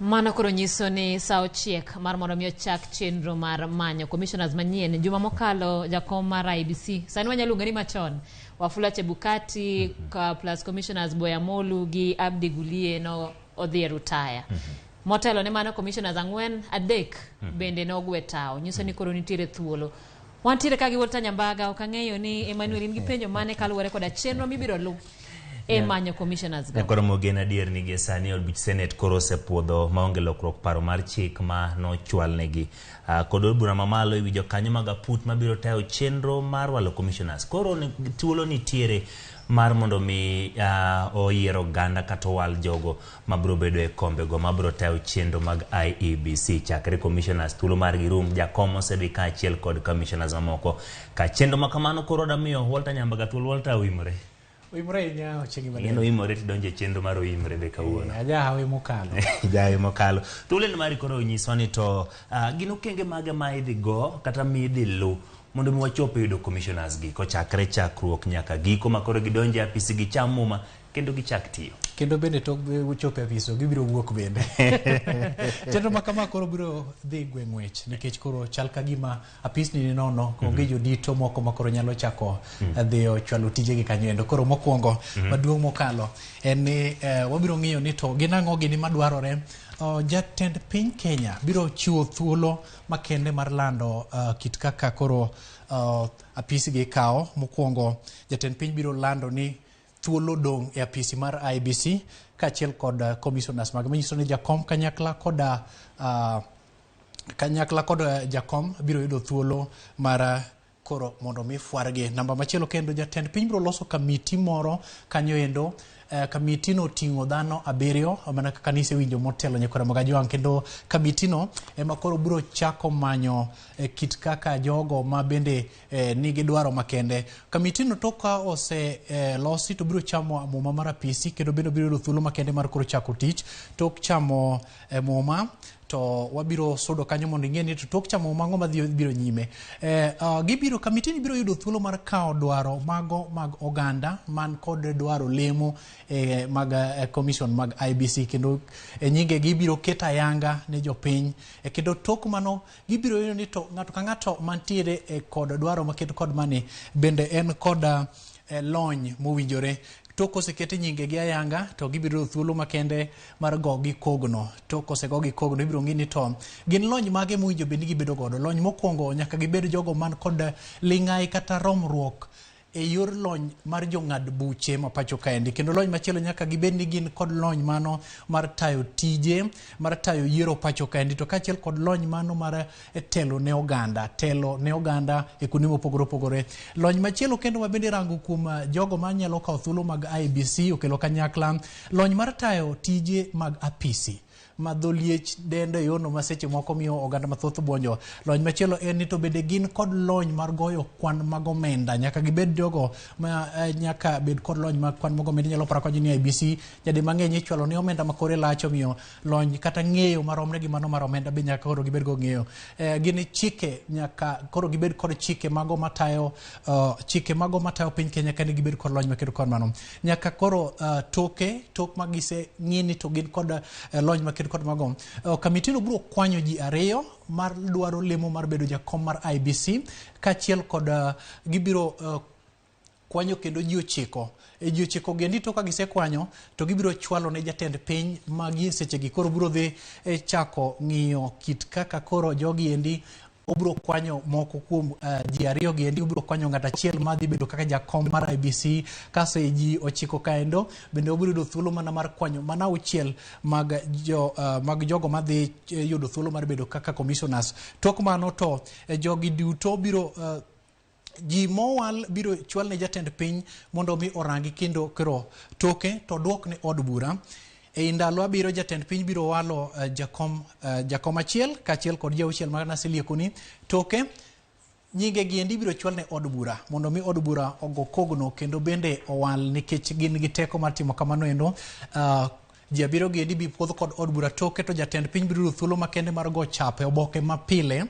Mano koro nyiso ni sa ochiek mar mondo mi ochak chenro mar manyo commissioners manyien. Juma mokalo jakom mar IEBC, sani wanyalo luonge ni machon, Wafula Chebukati ka plus commissioners Boya Molu gi Abdi Gulie no odhi e rutaya. Motelo ne mano commissioners ang'wen, adek bende nogwe tawo. Nyiso ni koro nitiere thuolo. Wantiere ka gi Walter Nyambaga, ok ang'eyo ni Emmanuel in gi penjo mane kaluwore koda chenro mibiro lu e manyo commissioners go. Nyakoro mogen adier ni gie sani od buch Senate koro osepuodho maonge lokruok paro mar chik ma nochwalnegi. Kod od bura mamalo ewi jokanyo mag aput mabiro tayo chenro mar walo commissioners. Koro thuolo nitiere mar mondo mi oyier oganda kata owal jogo mabiro bedo e kombego mabiro tayo chenro mag IEBC. Chakre commissioners thuolo margi rum, jakom osedhi kaachiel kod commissioners mamoko. Ka chenro ma kamano koro damiyo Walter Nyambaga thuolo. Walter oimore. Oimore ahinya Ochieng' Ing'e ni oimore tidonjo e chenro mar oimore be kawuono. Ajahawe mokalo. Jahawi mokalo. Thuolo en mari koro nyiswa ni to gin okenge mage ma idhi go kata midhi lu mondo mi wachop e yudo commissioners gi kochakre chakruok nyaka giko ma koro gidonjo e apisi gicham muma kendo gichak tiyo. Kendo bende tok chopo e apis gibiro wuok bende. Chenro ma kama koro biro dhi gwe ng'wech nikech koro chal ka gima apisni ni nono, onge jodito moko ma koro nyalo chako dhiyo chwalo tijegi kanyo endo. Koro mokwongo maduong' mokalo en ni wabiro ng'iyo ni to gin ang'o gini madwarore. Jatend piny Kenya biro chiwo thuolo makende mar lando kit kaka koro apisgi kawo. Mokwongo jatend piny biro lando ni thuolo dong' e apisi mar IEBC kaachiel kod commissioners mage, manyiso ni jakom kanyakla kod jakom biro yudo thuolo mar koro mondo mi fwargi. Namba machielo kendo, jatend piny biro loso kamiti moro kanyo endo. Kamiti no oting'o dhano abiriyo mana kaka nisewinjo motelo nyakwara mag Ajwang', kendo kamiti no ema koro biro chako manyo kit kaka jogo ma bende nigi dwaro makende. Kamiti no tok ka ose losi to biro chamo muma mar apisi kendo bende biro yudo thuolo makende mar koro chako tich. Tok chamo muma to wabiro sudo kanyo mondo ing'e ni to tok chamo muma ang'o madhi biro nyime. Gibiro kamiti ni biro yudo thuolo mar kawo dwaro mago mag oganda man kod dwaro lemo mag commission mag IEBC, kendo nyinge gibiro keto ayanga ne jopiny, kendo tok mano gibiro yudo ni to ng'ato ka ng'ato mantiere kod dwaro maket kod mani bende en kod lony mowinjore. Tok osekete nyinge gi ayanga to gibiro yudo thuolo makende mar go gi kogno. Tok osego gi kogno ibiro ng'i ni to gin lony mage mowinjo bed ni gibedo godo. Lony mokwongo nyaka gibed jogo man kod ling'ai kata romruok e yor lony mar jong'ad buche ma pacho kaendi, kendo lony machielo nyaka gibed ni gin kod lony mano mar tayo tije mar tayo yiero pacho kaendi, to kaachiel kod lony mano mar telo ne oganda, telo ne oganda e kuonde mopogore opogore. Lony machielo kendo ma bende rango kuom jogo manyalo kawo thuolo mag IEBC okelo kanyakla lony mar tayo tije mag apisi ma dho liech dendo e yorno ma seche moko miyo oganda mathoth buonjo. Lony machielo en ni to bende gin kod lony mar goyo kwan mag omenda. Nyaka gibed jogo ma nyaka bed kod lony mar kwan mag omenda. Inyalo paro kanyo ni IEBC nyadi mang'eny ichwalo ne omenda ma kore lach, omiyo lony kata ng'eyo maromre gi mano mar omenda be nyaka koro gibed go ng'eyo. Gin chike, nyaka koro gibed kod chike mago matayo chike mago matayo piny Kenya kendo gibed kod lony makedo kod mano. Nyaka koro toke tok ma gise ng'i ni to gin kod lony makedo kod mago. Kamiti no biro kwanyo ji ariyo mar dwaro lemo mar bedo jakom mar IEBC kaachiel kod gibiro kwanyo kendo ji 9. E ji 9 gendi to ka gisekwanyo to gibiro chwalo ne jatend piny ma gie sechegi koro biro dhi chako ng'iyo kit kaka koro jogi endi obiro kwanyo moko kuom ji ariyo gi endi, obiro kwanyo ng'at achiel madhi bedo kaka jakom mar IEBC. Kaso e ji 9 kaendo bende obiro yudo thuolo mana mar kwanyo mana 6 mag jo mag jogo madhi yudo thuolo mar bedo kaka commissioners. Tok mano to jogi duto biro ji mowal biro chwal ne jatend piny mondo mi orangi kendo koro toke to duok ne od bura. E ndalo 7 jatend piny biro walo jakom achiel kaachiel kod ji 6 ma naseliekoni. Toke nyinge gi endi biro chwal ne od bura mondo mi od bura ogo kogno kendo bende owal nikech gin gi teko mar timo kamano endo. Ji 7 gi endi bi puodh kod od bura, toke to jatend piny biro yudo thuolo makende mar go chap e oboke mapile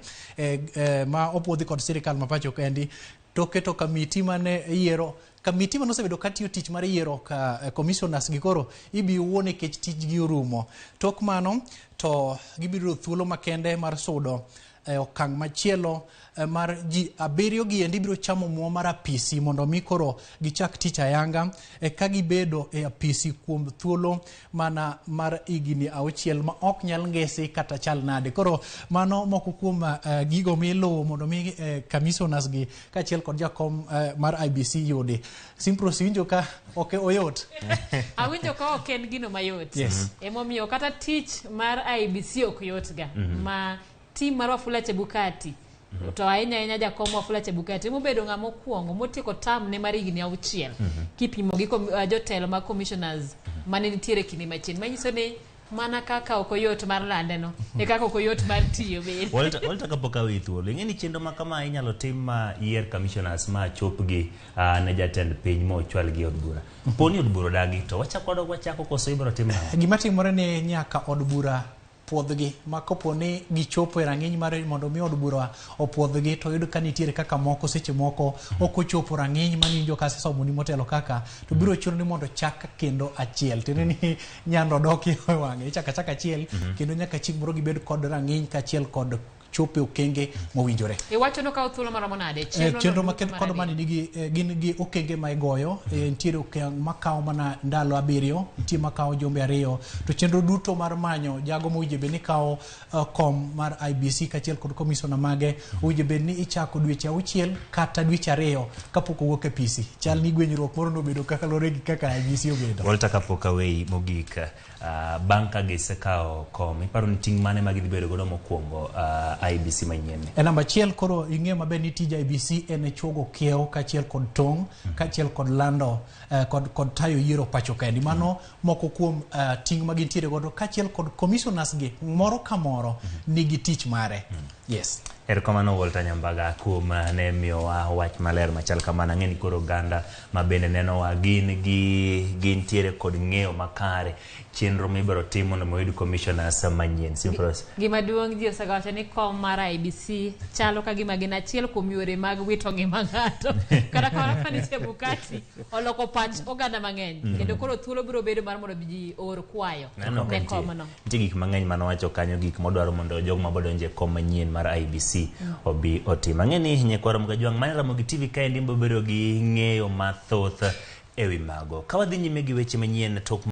ma opuodhi kod sirikal ma pacho kaendi. Toke to kamiti mane yiero Kamiti manosebedo katiyo tich mar yiero ka commissioners gi koro ibi wuo nikech tijgi orumo. Tok mano to gibiro yudo thuolo makende mar sudo e okang' machielo mar ji 7 gi endi biro chamo muo mar apisi mondo mi koro gichak tich ayanga ka gibedo e apisi kuom thuolo mana mar higni 6 ma ok nyal ngesi kata chal nade. Koro mano moko kuom gigo miluwo mondo mi commissioners gi kaachiel kod jakom mar IEBC yudi. Simpros, iwinjo ka ok oyot? Awinjo ka ok en gino mayot. Yes. Emomiyo kata tich mar IEBC ok yot ga. Ma team mar Wafula Chebukati to ahinya ahinya jakom Wafula Chebukati emobedo ng'ama okwongo motieko term ne mar higni 6 kipimo gi jotelo mag commissioners mane nitiere kinde machien, manyiso ni mana kaka ok oyot mar lande no e kaka ok oyot mar tiyo bende. Walter, kapok aweyi thuolo, ing'e ni chenro ma kama inyalo tim ma yier commissioners ma chopgi ne jatend piny ma ochwalgi e od bura. Po ni od bura odagi to wachako wadok wachako koso ibiro tim nang'o? Gima timore ni nyaka od bura puodhgi, ma kopo ni gichopo e rang'iny mar mondo mi od bura opuodhgi to yudo ka nitiere kaka moko seche moko ok ochopo rang'iny maniwinjo ka asesomoni motelo kaka to biro chuno ni mondo chak kendo achiel, tiende ni nyando dok e wang'e, ichako achaka achiel kendo nyaka chieng' moro gibed kod rang'iny kaachiel kod chopo e okenge mowinjore. Iwacho ni okawo thuolo maromo nade? Chenro makend kod mani nigi gin gi okenge ma igoyo. Nitiere okang' makawo mana ndalo 7, nitie makawo jumbe 2, to chenro duto mar manyo jago mowinjo bed ni kawo kom mar IEBC kaachiel kod commissioner mage owinjo bed ni ichako dweche 6 kata dweche 2 kapok owuok e apisi. Chal ni gwenyruok moro nobedo kaka luwore gi kaka IEBC obedo. Walter, kapok aweyi mogik, bang' ka gisekawo kom, iparo ni ting' mane ma gidhi bedo godo mokwongo IEBC manyien ni? E namba 1, koro ing'eyo maber ni tij IEBC en chuogo kiewo kaachiel kod tong' kaachiel kod lando kod tayo yiero pacho kaendi. Mano moko kuom ting' ma gintiere godo kaachiel kod commissioners gi moro ka moro nigi tich mare. Yes. Erokamano Walter Nyambaga kuom ne miyowa wach maler machal kamano. Ang'e ni koro oganda ma bende nenowa gin gi gintiere kod ng'eyo makare chenro mibiro tim mondo mi oyud commissioners manyien. Simpros. Gima duong' ji osegawacho ni kom mar IEBC chalo ka gima gin achiel kuom yore mag wito ngima ng'ato. Kata kamano Fanny Chebukati oloko pach oganda mang'eny kendo koro thuolo biro bedo mar mondo ji oor kwayo Neno ka ne nitie komno. nitie gik mang'eny manowacho kanyo, gik modwaro mondo jogo mabodonjo e kom manyien mar IEBC obi otim. Ang'e ni nyakwar Ramogi Ajwang' mane Ramogi TV kaendi bobedo gi ng'eyo mathoth ewi mago. Ka wadhi nyime gi weche manyien tok